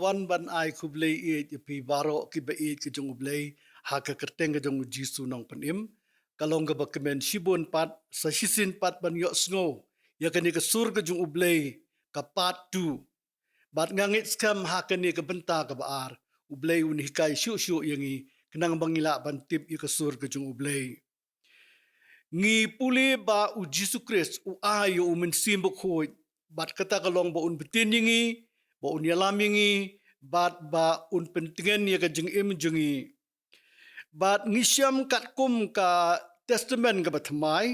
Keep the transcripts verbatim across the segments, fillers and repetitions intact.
Wan ban ai khublei ïeit ïa phi baroh kiba ïeit ki jong U Blei ha ka kyrteng ka jong U Jisu Nongpynim. Ka long kaba kmen shibun pat, sa shisien pat ban ïohsngew ïa kane ka sur ka jong U Blei, ka part two. Bad nga ngeit skhem ha kane ka bynta kaba ar, U Blei un hikai shuh shuh ïa ngi, khnang ba ngi lah ban tip ïa ka sur ka jong U Blei. Ngi pule ba U Jisu Khrist u ai ïa U Mynsiem Bakhuid, bad kata ka long ba un btin ïa ngi, ba un ïalam ïa ngi, bad ba un pyntngen ïa ka jingim jong ngi. Bad ngi shem katkum ka Testament kaba thymmai,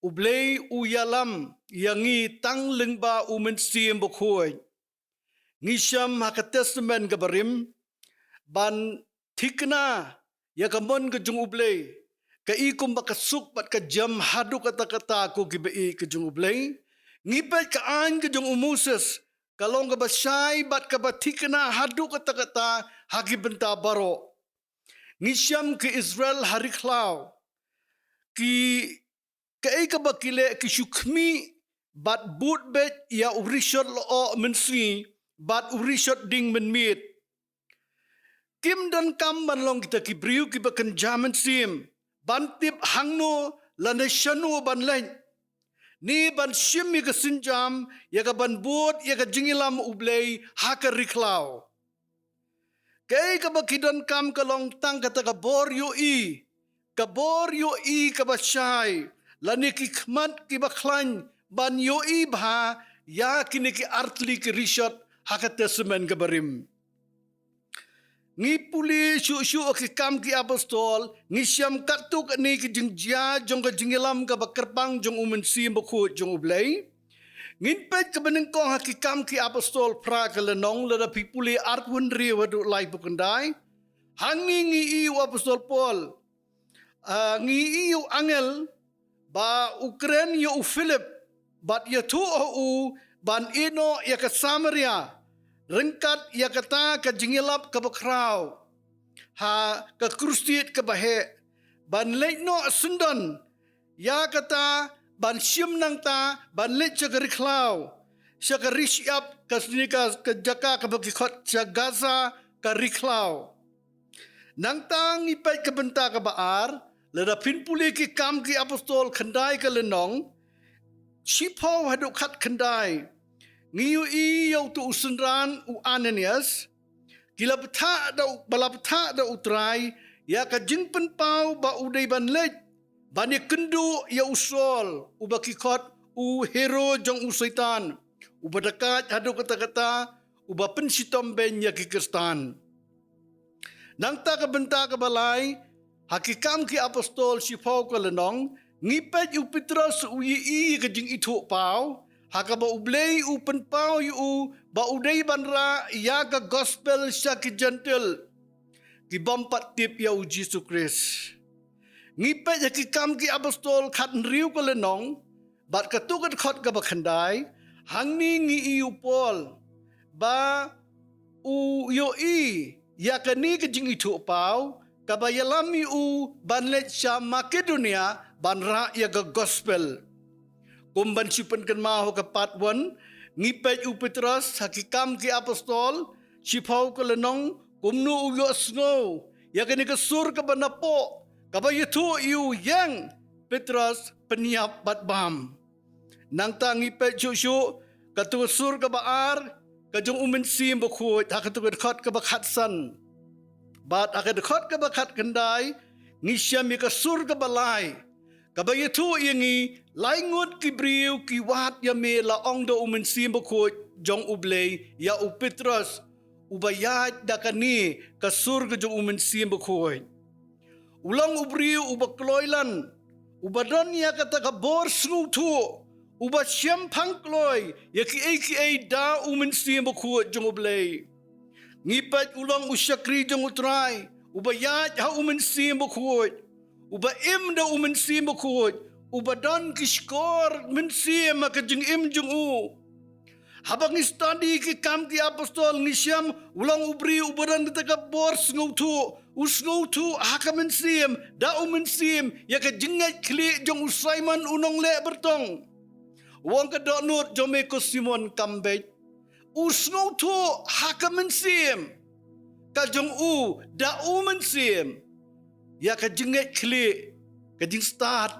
U Blei u ïalam ïa ngi tang lyngba U Mynsiem Bakhuid. Ngi shem ha ka Testament kaba rim, ban thikna ïa ka mon ka jong U Blei, ka i kumba ka suk bad ka jem haduh katta katta, ko kiba ïeit ka jong U Blei. Ngi peit ka aiñ ka jong u Moses, ka long kaba shai bad kaba thikna haduh katta katta ha ki bynta baroh. Ngi shem ki Israel ha ri khlaw, ki, kaei kaba ki leh ki shu khmih bad bud beit ïa u rishot lyoh mynsngi bad u rishot dieng mynmiet. Kim donkam ban long kita ki briew kiba kynja mynsiem ban tip hangno lane shano ban leit, ne ban shim ïa ka sienjam ïa ka ban bud ïa ka jingïalam U Blei ha ka ri khlaw. Kaei kaba ki donkam ka long tang kata ka bor ïohi, ka bor ïohi kaba shai, lane ki khmat kiba khlaiñ ban ïohi bha ïa kine ki artylli ki rishot ha ka Testament kaba rim. Ngi pule shuh shuh ha ki Kam ki Apostol, ngi shem katto katne ki jingjia jong ka jingïalam kaba kyrpang jong U Mynsiem Bakhuid jong U Blei. Ngin peit kaba nyngkong ha ki Kam ki Apostol phra ka lynnong, lada phi pule arphew hynriew haduh laiphew khyndai. Hangne ngi i u Apostol Paul, ah, ngi i u angel ba u kren ïa u Philip, bad ïathuh ha u ban ïehnoh ïa ka Samaria ryngkat ïa kata ka jingïalap kaba khraw ha ka krustit kaba heh, ban leit noh syndon ïa kata, ban shim nangta ban leit sha ka ri khlaw, sha ka ri shyiap, ka sngi ka, ka jaka kaba ki khot sha Gaza, ka ri khlaw. Nangta ngi peit ka bynta kaba ar, lada phin pule ki Kam ki Apostol khyndai ka lynnong, shiphew haduh khatkhyndai. Ngi ïohi ïa uto u synran u Ananias, ki la bthah da u, ba la bthah da U Trai ïa ka jingpynpaw ba u dei ban leit ban ïakynduh ïa u Saul, uba ki khot u hero jong u Soitan, uba da kait haduh katta katta, uba pynshitom beiñ ïa ki Khristan. Nangta ka bynta kaba lai, ha ki Kam ki Apostol shiphew ka lynnong, ngi peit u Petros u ïohi ïa ka jingithuhpaw, ha kaba U Blei u pynpaw ïa u ba u dei ban rah ïa ka gospel sha ki Jentil, ki bym pat tip ïa U Jisu Khrist. Ngi peit ha ki Kam ki Apostol khathynriew ka lynnong, bad kato ka dkhot kaba khyndai, hangne ngi i u Paul ba u ïohi ïa kane ka jingithuhpaw, kaba ïalam ïa u ban leit sha Makedonia ban rah ïa ka gospel. Kum ban shu pynkynmaw ha ka part one, ngi peit u Petros ha ki Kam ki Apostol shiphew ka lynnong, kumno u ïohsngew ïa kane ka sur kaba napoh, kaba ïathuh ïa u, ïeng Petros, pynïap bad bam. Nangta ngi peit shuh shuh, kato ka sur kaba ar, ka jong U Mynsiem Bakhuid, ha kato ka dkhot kaba khatsan. Bad ha ka dkhot kaba khatkhyndai, ngi shem ïa ka sur kaba lai, kaba ïathuh ïa ngi, lai ngut ki briew ki wad ïa me, la ong da U Mynsiem Bakhuid jong U Blei ïa u Petros, uba ïaid da kane ka sur ka jong U Mynsiem Bakhuid. U long u briew uba kloi lan, uba don ïa kata ka bor sngewthuh, uba shemphang kloi ïa kiei kiei da U Mynsiem Bakhuid jong U Blei. Ngi peit u long u shakri jong U Trai, uba ïaid ha U Mynsiem Bakhuid, uba im da U Mynsiem Bakhuid, uba don ki shkor mynsiem ha ka jingim jong u. Haba ngi study ki Kam ki Apostol, ngi shem u long u briew uba don kata ka bor sngewthuh, u sngewthuh ha ka mynsiem, da U Mynsiem, ïa ka jingngeit khlieh jong u Simon u nongleh byrtong. U ong, ka dohnud jong me ko Simon kam beit. U sngewthuh ha ka mynsiem ka jong u da u mynsiem ïa ka jingngeit khlieh, ka jingstad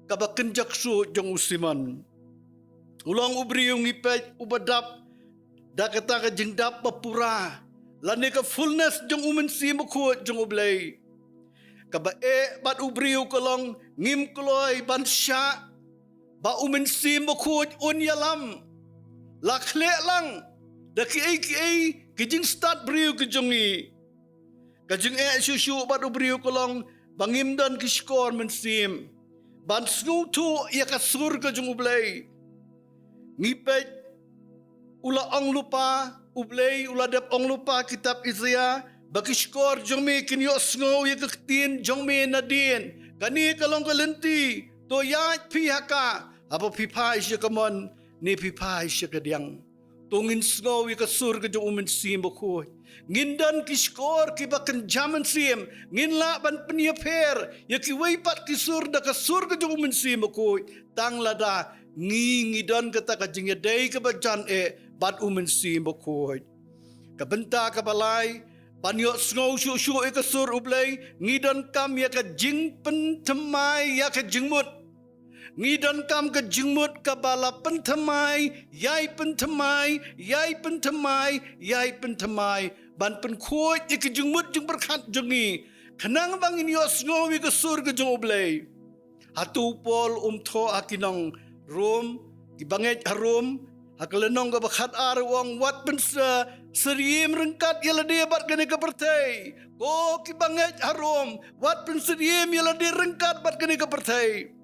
kaba kynja ksuid jong u Simon. U long u briew ngi peit uba dap da kata ka jingdap ba pura, lane ka fullness jong u Mynsiem Bakhuid jong U Blei. Kaba eh bad u briew ka long ngim kloi ban shah ba u Mynsiem Bakhuid un ïalam. La khleh lang da kiei kiei ki jingstad briew ki jong ngi. Ka jingeh shuh shuh bad u briew ka long ba ngim don ki shkor mynsiem ban sngewthuh ïa ka sur ka jong U Blei. Ngi peit u la ong lypa, U Blei u la dep ong lypa kitab Isaïah, ba ki shkor jong me kin ïohsngew ïa ka ktien jong me nadien. Kane ka long ka lynti, to ïaid phi ha ka, haba phi phai sha ka mon ne phi phai sha ka diang. To ngin sngew ïa ka sur ka jong u Mynsiem Bakhuid. Ngin don ki shkor kiba kynja mynsiem, ngin lah ban pynïapher ïa kiwei pat ki sur da ka sur ka jong u Mynsiem Bakhuid. Tang lada ngi ngi don kata ka jingïadei kaba jan eh bad u Mynsiem Bakhuid. Ka bynta kaba lai, ban ïohsngew shuh shuh ïa ka sur U Blei, ngi donkam ïa ka jingpynthymmai ïa ka jingmut. Ngi donkam ka jingmut kaba la pynthymmai, ïai pynthymmai, ïai pynthymmai, ïai pynthymmai ban pynkhuid ïa ka jingmut jingpyrkhat jong ngi, khnang ba ngin ïohsngew ïa ka sur ka jong U Blei. Hato u Paul um thoh ha ki nong Rom, ki bangeit ha Rom, ha ka lynnong kaba khatar u ong, wat pynsyriem ryngkat ïa lade bad kane ka pyrthei. Ko ki bangeit ha Rom, wat pynsyriem ïa lade ryngkat bad kane ka pyrthei.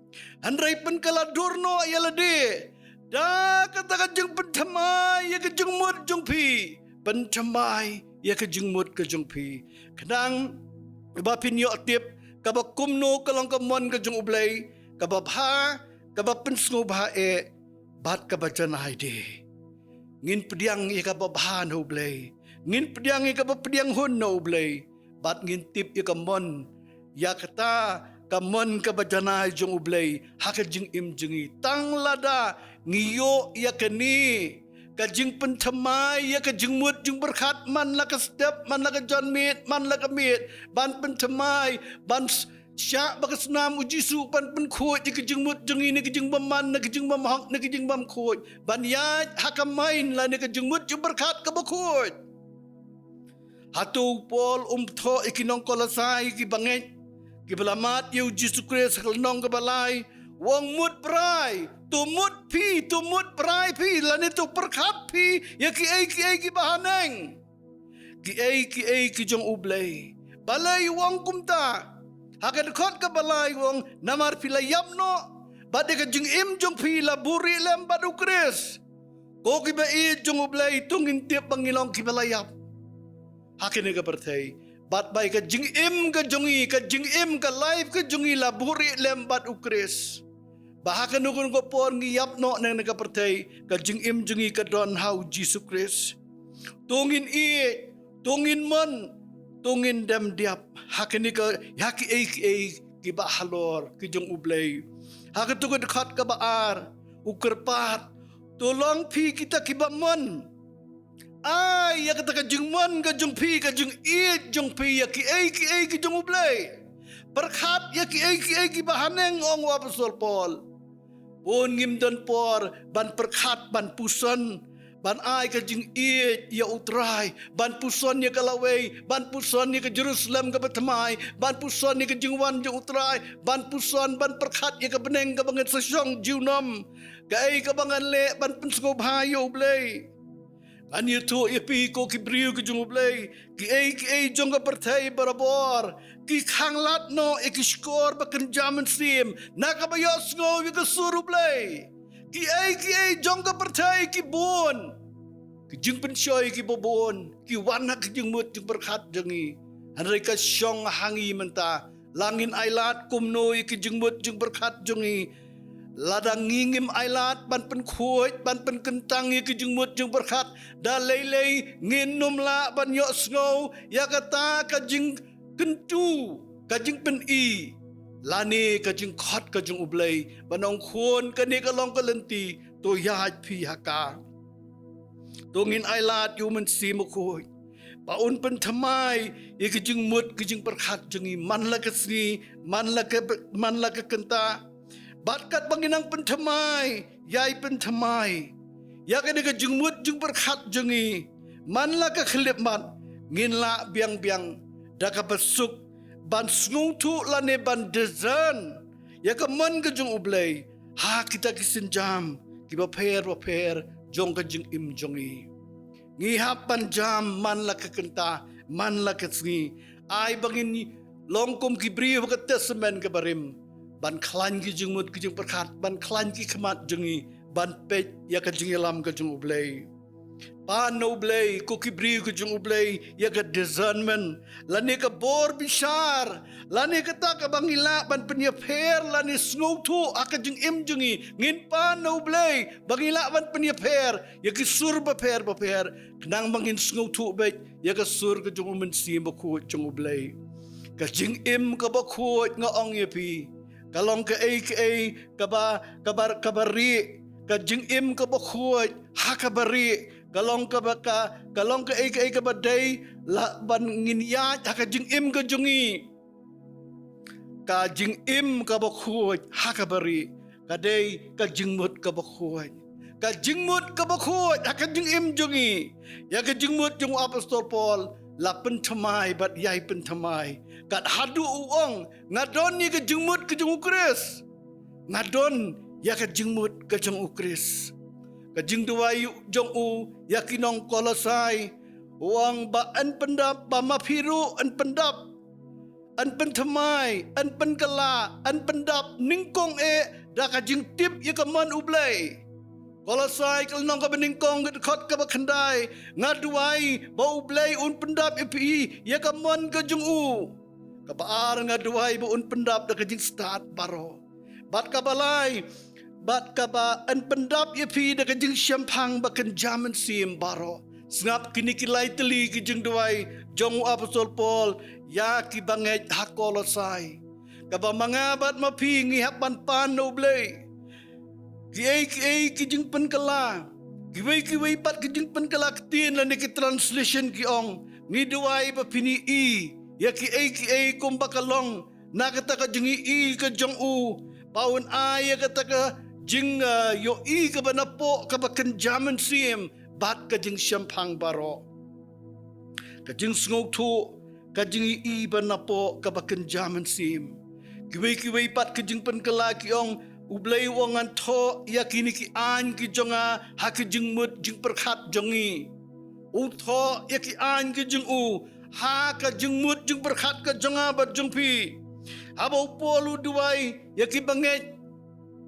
Hynrei pynkylla dur noh ïa lade da kata ka jingpynthymmai ïa ka jingmut jong phi. Pynthymmai ïa ka jingmut ka jong phi, khnang ba phin ïoh tip kaba kumno ka long ka mon ka jong U Blei, kaba bha, kaba pynsngewbha eh, bad kaba janai de. Ngin pdiang ïa kaba bha na U Blei, ngin pdiang ïa kaba pdiang hun na U Blei, bad ngin tip ïa ka mon, ïa kata ka mon kaba janai jong U Blei ha ka jingim jong ngi. Tang lada ngi ïoh ïa kane ka jingpynthymmai ïa ka jingmut jingpyrkhat man la ka step, man la ka janmiet, man la ka miet, ban pynthymmai, ban s- shah ba ka snam U Jisu ban pynkhuid ïa ka jingmut jong ngi na ka jingbymman, na ka jingbymhok, na ka jingbymkhuid, ban ïaid ha ka main lane ka jingmut jingpyrkhat kaba khuid. Hato u Paul um thoh ïa ki nong Kolosai ki bangeit kiba la mad ïa U Jisu Khrist ha ka lynnong kaba lai, u ong mut brai, to mut phi, to mut brai phi lane to pyrkhat phi ïa kiei kiei kiba haneng, kiei kiei ki jong U Blei. Balei u ong kumta? Ha ka dkhot kaba lai u ong, namar phi la ïap noh bad ïa ka jingim jong phi la buhrieh lem bad U Khrist. Ko kiba ïeit jong U Blei, to ngin tip ba ngi long kiba la ïap ha kane ka pyrthei, bad ba ïa ka jingim ka jong ngi, ka jingim, ka life ka jong ngi la buhrieh lem bad U Khrist. Ba ha kano kano ka por ngi ïap noh na kane ka pyrthei, ka jingim jong ngi ka don ha U Jisu Khrist. To ngin ïeit, to ngin mon, to ngin dem diap ha kane ka, ha kiei kiei kiba halor ki jong U Blei. Ha kato ka dkhot kaba ar, u kyrpad, to long phi kita kiba mon. Ai ïa kata ka jingmon ka jong phi, ka jingïeit jong phi ïa kiei kiei ki jong U Blei. Pyrkhat ïa kiei kiei kiba haneng, ong u Apostol Paul. Bun ngim don por ban pyrkhat, ban puson, ban ai ka jingïeit ïa U Trai, ban puson ïa ka lawei, ban puson ïa ka Jerusalem kaba thymmai, ban puson ïa ka jingwan jong U Trai, ban puson, ban pyrkhat ïa ka bneng kaba ngin sa shong junom. Kaei kaba ngan leh ban pynsngewbha ïa U Blei? Ngan ïathuh ïa phi ko ki briew ki jong U Blei, kiei kiei jong ka pyrthei barabor ki khanglad noh ïa ki shkor ba kynja mynsiem na kaba ïohsngew ïa ka sur U Blei. Kiei kiei jong ka pyrthei ki bun, ki jingpynshoi kiba bun ki wan ha ka jingmut jingpyrkhat jong ngi. Hynrei ka shong ha ngi mynta, la ngin ailad kumno ïa ka jingmut jingpyrkhat jong ngi. Lada ngi ngim ailad ban pynkhuid, ban pynkyntang ïa ka jingmut jingpyrkhat, da lei lei ngin ym lah ban ïohsngew ïa kata ka jingkyntu, ka jingpyni, lane ka jingkhot ka jong U Blei, ban ong khun, kane ka long ka lynti, to ïaid phi ha ka. To ngin ailad ïa u Mynsiem Bakhuid ba un pynthymmai ïa ka jingmut ka jingpyrkhat jong ngi man la ka sngi, man la ka, man la ka kynta. Bad katba ngin nang pynthymmai, ïai pynthymmai ïa kane ka jingmut jingpyrkhat jong ngi man la ka khyllipmat, ngin lah biang biang da kaba suk ban sngewthuh lane ban discern ïa ka mon ka jong U Blei ha kita ki sienjam kiba pher bapher jong ka jingim jong ngi. Ngi hap ban jam man la ka kynta, man la ka sngi. Ai ba ngin long kum ki briew ha ka Testament kaba rim, ban khlaiñ ki jingmut ki jingpyrkhat, ban khlaiñ ki khmat jong ngi ban peit ïa ka jingïalam ka jong U Blei. Pan na U Blei, ko ki briew ka jong U Blei, ïa ka discernment lane ka bor bishar, lane kata kaba ngi lah ban pynïapher lane sngewthuh ha ka jingim jong ngi. Ngin pan na U Blei ba ngi lah ban pynïapher ïa ki sur bapher bapher, khnang ba ngin sngewthuh beit ïa ka sur ka jong U Mynsiem Bakhuid jong U Blei. Ka jingim kaba khuid, nga ong ïa phi, ka long kaei kaei kaba, kaba, kaba rieh. Ka jingim kaba khuid ha kaba rieh ka long kaba, ka, ka long kaei kaei kaba dei la ban ngin ïaid ha ka jingim ka jong ngi. Ka jingim kaba khuid ha kaba rieh ka dei ka jingmut kaba khuid. Ka jingmut kaba khuid ha ka jingim jong ngi. Ïa ka jingmut jong u Apostol Paul la pynthymmai bad ïai pynthymmai. Kat haduh u ong, nga don ïa ka jingmut ka jong U Khrist. Nga don ïa ka jingmut ka jong U Khrist. Ka jingduwai jong u ïa ki nong Kolosai, u ong ba yn pyndap, ba ma phi ruh yn pyndap, yn pynthymmai, yn pynkylla, yn pyndap nyngkong eh da ka jingtip ïa ka mon U Blei. Kolosai ka lynnong kaba nyngkong ka dkhot kaba khyndai, nga duwai ba U Blei un pyndap ïa phi ïa ka mon ka jong u. Kaba ar, nga duwai ba un pyndap da ka jingstad baroh. Bad kaba lai, bad kaba yn pyndap ïa phi da ka jingshemphang ba kynja mynsiem baroh. Sngap kine ki lai tylli ki jingduwai jong u Apostol Paul ïa ki bangeit ha Kolosai. Kaba ma nga bad ma phi ngi hap ban pan na U Blei. Kiei kiei ki jingpynkylla, kiwei kiwei pat ki jingpynkylla ktien lane ki translation ki ong, ngi duwai ba phin ïohi ïa kiei kiei kumba ka long na kata ka jingïohi ka jong u, ba un ai ïa kata ka jing, ah, ïohi kaba napoh kaba kynja mynsiem bad ka jingshemphang baroh. Ka jingsngewthuh, ka jingïohi ba napoh kaba kynja mynsiem. Kiwei kiwei pat ki jingpynkylla ki ong, U Blei u ong, ngan thoh ïa kine ki aiñ ki jong nga ha ki jingmut jingpyrkhat jong ngi. U thoh ïa ki aiñ ki jong u ha ka jingmut jingpyrkhat ka jong nga bad jong phi. Haba u Paul u duwai ïa ki bangeit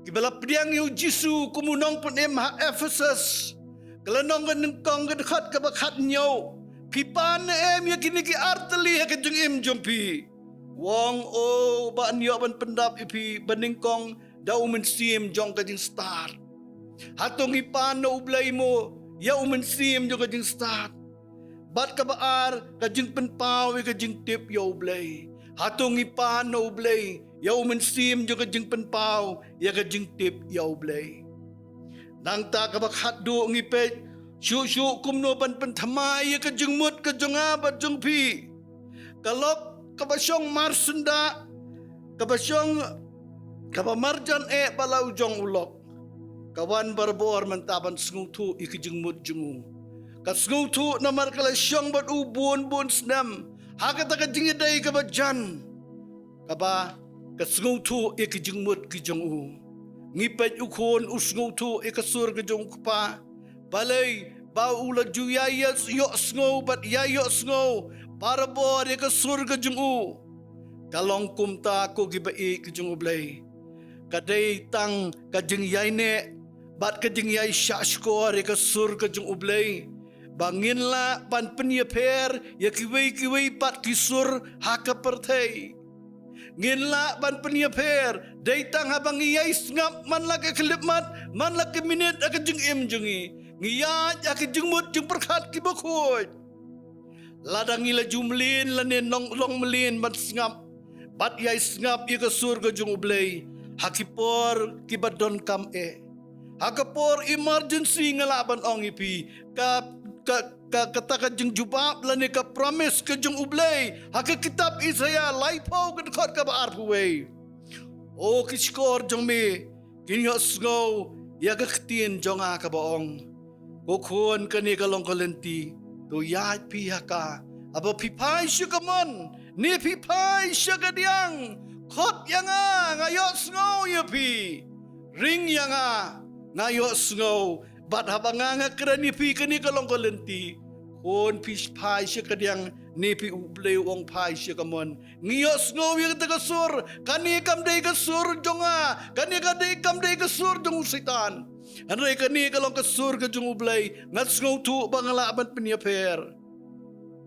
kiba la pdiang ïa u Jisu kum u nongpynim ha Ephesus, ka lynnong ka nyngkong ka dkhot kaba khathynñiew, phi pan ne em ïa kine ki artylli ha ka jingim jong phi? U ong, o, ba yn ïoh ban pyndap ïa phi ba nyngkong da u mynsiem jong ka jingstad. Hato ngi pan na U Blei mo ïa u mynsiem jong ka jingstad? Bad kaba ar, ka jingpynpaw ïa ka jingtip ïa U Blei. Hato ngi pan na U Blei ïa u mynsiem jong ka jingpynpaw ïa ka jingtip ïa U Blei? Nangta kaba khatduh ngi peit, shuh shuh kumno ban pynthymmai ïa ka jingmut ka jong nga bad jong phi. Ka lok kaba shong marsyndah, kaba shong, kaba marjan eh bad la u jong u lok, ka wan barabor mynta ban sngewthuh ïa ka jingmut jong u. Ka sngewthuh namar ka la shong bad u bun bun snem ha kata ka jingïadei kaba jan, kaba ka sngewthuh ïa ka jingmut ka jong u. Ngi peit, u khun u sngewthuh ïa ka sur ka jong u kpa. Balei? Ba u la ju ïai ïohsngew bad ïai ïohsngew barabor ïa ka sur ka jong u. Ka long kumta, ko kiba ïeit ka jong U Blei. Ka dei tang ka jingïaineh bad ka jingïaishahshkor ïa ka sur ka jong U Blei, ba ngin lah ban pynïapher ïa kiwei kiwei pat ki sur ha ka pyrthei. Ngin lah ban pynïapher dei tang haba ngi ïai sngap man la ka khyllipmat, man la ka minit ha ka jingim jong ngi. Ngi ïaid ha ka jingmut jingpyrkhat kiba khuid. Lada ngi la ju mlien lane nong long mlien ban sngap bad ïai sngap ïa ka sur ka jong U Blei ha ki por kiba donkam eh. Ha ka por emergency, nga lah ban ong ïa phi, ka ka, ka, kata ka jingjubab lane ka promise ka jong U Blei ha ka kitab Isaiah laiphew ka dkhot kaba arphew wei. O ki shkor jong me, kin ïohsngew ïa ka ktien jong nga kaba ong, ko khun, kane ka long ka lynti, to ïaid phi ha ka. Haba phi phai sha ka mon ne phi phai sha ka diang, khot ïa nga, nga ïohsngew ïa phi. Ring ïa nga, nga ïohsngew. Bad haba nga, nga kren ïa phi, kane ka long ka lynti, khun, phi phai sha ka diang ne phi, U Blei u ong, phai sha ka mon. Ngi ïohsngew ïa kata ka sur. Kane kam dei ka sur jong nga, kane ka dei, kam dei ka sur jong u Soitan. Hynrei kane ka long ka sur ka jong U Blei. Nga sngewthuh ba nga lah ban pynïapher.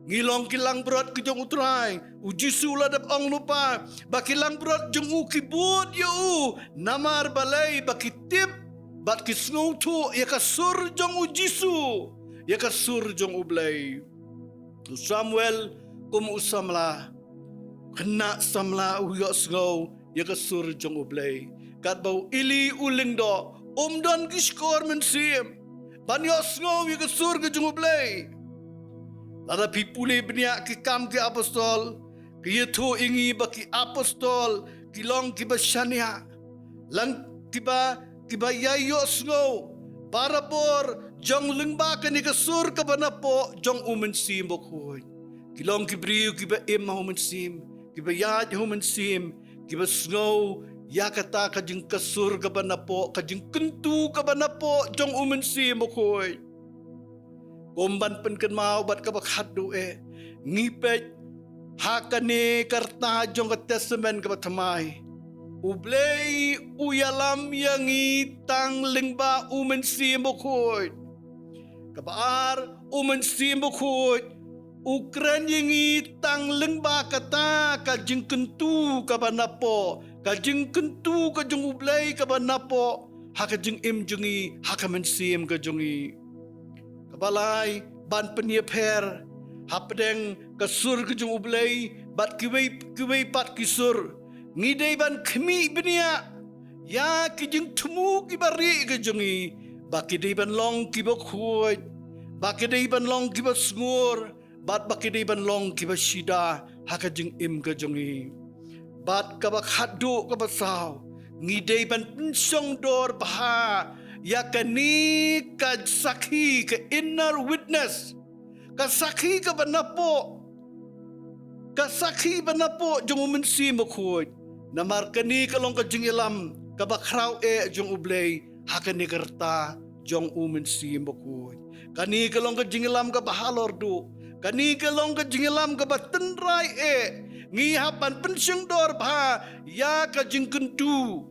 Ngi long ki langbrot ki jong U Trai. U Jisu u la dep ong lypa ba ki langbrot jong u ki bud ïa u. Namar balei? Ba ki tip bad ki sngewthuh ïa ka sur jong U Jisu, ïa ka sur jong U Blei. U Samuel kum u samla, khynnah samla, u ïohsngew ïa ka sur jong U Blei. Katba u Eli u lyngdoh, um don ki shkor mynsiem ban ïohsngew ïa ka sur ka jong U Blei. Lada phi pule bniah ki Kam ki Apostol, ki ïathuh ïa ngi ba ki apostol ki long kiba shaniah, lane kiba, kiba ïai ïohsngew barabor jong lyngba kane ka sur kaba napoh jong U Mynsiem Bakhuid. Ki long ki briew kiba im ha U Mynsiem, kiba ïaid ha U Mynsiem, kiba sngew ïa kata ka jing, ka sur kaba napoh, ka jingkyntu kaba napoh jong U Mynsiem Bakhuid. Kum ban pynkynmaw bad kaba khatduh eh, ngi peit ha kane ka rta jong ka Testament kaba thymmai, U Blei u ïalam ïa ngi tang lyngba U Mynsiem Bakhuid. Kaba ar, U Mynsiem Bakhuid u kren ïa ngi tang lyngba kata ka jingkyntu kaba napoh, ka jingkyntu ka jong U Blei kaba napoh ha ka jingim jong ngi, ha ka mynsiem ka jong ngi. Kaba lai, ban pynïapher hapdeng ka sur ka jong U Blei bad kiwei, kiwei pat ki sur, ngi dei ban khmih bniah ïa ki jingthmu kiba rieh ka jong ngi, ba ki dei ban long kiba khuid, ba ki dei ban long kiba sngur, bad ba ki dei ban long kiba shida ha ka jingim ka jong ngi. Bad kaba khatduh, kaba saw, ngi dei ban pynshongdor bha ïa kane ka sakhi, ka inner witness, ka sakhi kaba napoh, ka sakhi ba napoh jong U Mynsiem Bakhuid. Namar kane ka long ka jingïalam kaba khraw eh jong U Blei ha kane ka rta jong U Mynsiem Bakhuid. Kane ka long ka jingïalam kaba halor duh. Kane ka long ka jingïalam kaba tynrai eh. Ngi hap ban pynshongdor bha ïa ka jingkyntu,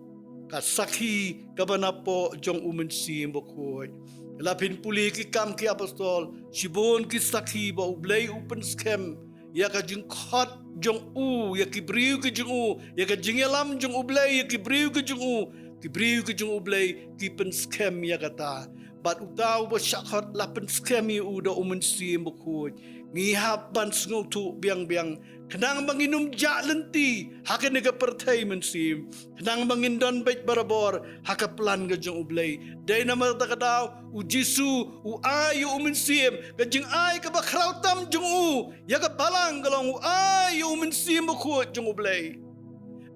ka sakhi kaba napoh jong U Mynsiem Bakhuid. La phin pule ki Kam ki Apostol, shibun ki sakhi ba U Blei u pynskhem ïa ka jingkhot jong u ïa ki briew ki jong u, ïa ka jingïalam jong U Blei ïa ki briew ki jong u, ki briew ki jong U Blei ki pynskhem ïa kata. Bad uta uba shah khot la pynskhem ïa u da U Mynsiem Bakhuid. Ngi hap ban sngewthuh biang biang khnang ba ngin ym jah lynti ha kane ka pyrthei mynsiem, khnang ba ngin don beit barabor ha ka plan ka jong U Blei. Dei namar kata ka daw U Jisu u ai ïa U Mynsiem, ka jingai kaba khraw tam jong u ïa ka balang ka long u ai ïa U Mynsiem Bakhuid jong U Blei.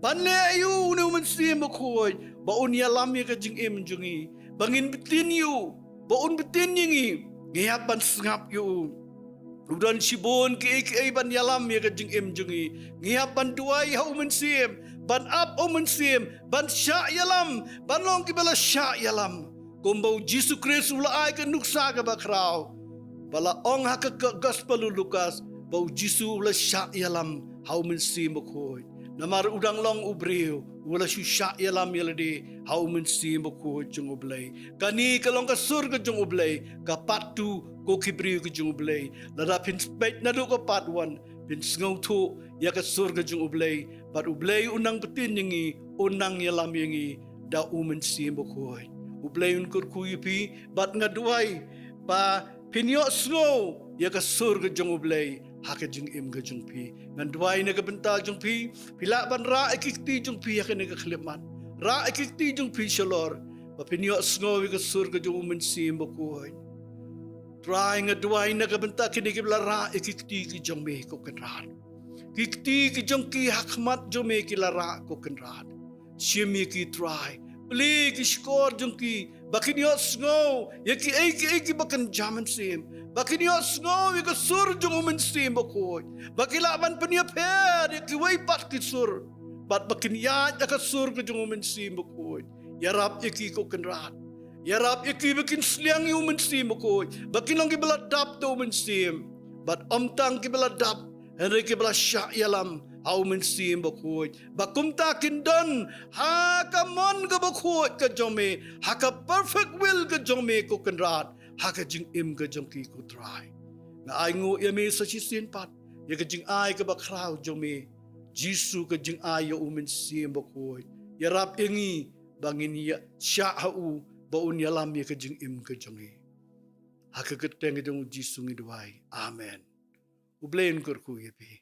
Ban leh ïa u ne U Mynsiem Bakhuid ba un ïalam ïa ka jingim jong ngi, ba ngin btin ïa u, ba un btin ïa ngi. Ngi hap ban sngap ïa u. U don shibun kiei kiei ban ïalam ïa ka jingim jong ngi. Ngi hap ban duwai ha U Mynsiem, ban ap U Mynsiem, ban shah ïalam, ban long kiba la shah ïalam. Kumba U Jisu Khrist u la ai ka nuksa kaba khraw, ba la ong ha ka, ka Gospel u Lukas ba U Jisu u la shah ïalam ha U Mynsiem Bakhuid. Namar u dang long u briew, u la shu shah ïalam ïa lade ha U Mynsiem Bakhuid jong U Blei. Kane ka long ka sur ka jong U Blei, ka part two, ko ki briew ki jong U Blei. Lada phin peit naduh ka part one, phin sngewthuh ïa ka sur ka jong U Blei, bad U Blei un nang btin ïa ngi, un nang ïalam ïa ngi da U Mynsiem Bakhuid. U Blei un kyrkhu ïa phi, bad nga duwai ba phin ïohsngew ïa ka sur ka jong U Blei ha ka jingim ka jong phi. Ngan duwai na ka bynta jong phi, phi lah ban rah ïa ki kti jong phi ha kane ka khyllipmat. Rah ïa ki kti jong phi shalor, ba phin ïohsngew ïa ka sur ka jong U Mynsiem Bakhuid. Trai, nga duwai na ka bynta kine kiba la rah ïa ki kti ki jong me ko Kynrad. Ki kti ki jong ki ha khmat jong me ki la rah ko Kynrad. Shim ïa ki Trai. Plie ki shkor jong ki ba kin ïohsngew ïa ki ei ki ei kiba kin jam mynsiem. Ba kin ïohsngew ïa ka sur jong u Mynsiem Bakhuid. Ba ki lah ban pynïapher ïa kiwei pat ki sur. Bad ba kin ïaid da ka sur ka jong u Mynsiem Bakhuid. Ïarap ïa ki ko Kynrad. Ïarap ïa ki ba kin sliang ïa u Mynsiem Bakhuid. Ba kin long kiba la dap da u Mynsiem. Bad ym tang kiba la dap, hynrei kiba la shah ïalam ha u Mynsiem Bakhuid. Ba kumta kin don ha ka mon kaba khuid ka jong me, ha ka perfect will ka jong me ko Kynrad, ha ka jingim ka jong ki ko Trai. Nga ainguh ïa me sa shisien pat ïa ka jingai kaba khraw jong me, Jisu, ka jingai ïa u Mynsiem Bakhuid. Ïarap ïa ngi ba ngin ïa shah ha u, ba un ïalam ïa ka jingim ka jong ngi. Ha ka kyrteng ka jong u Jisu ngi duwai. Amen. U Blei un kyrkhu ïa phi.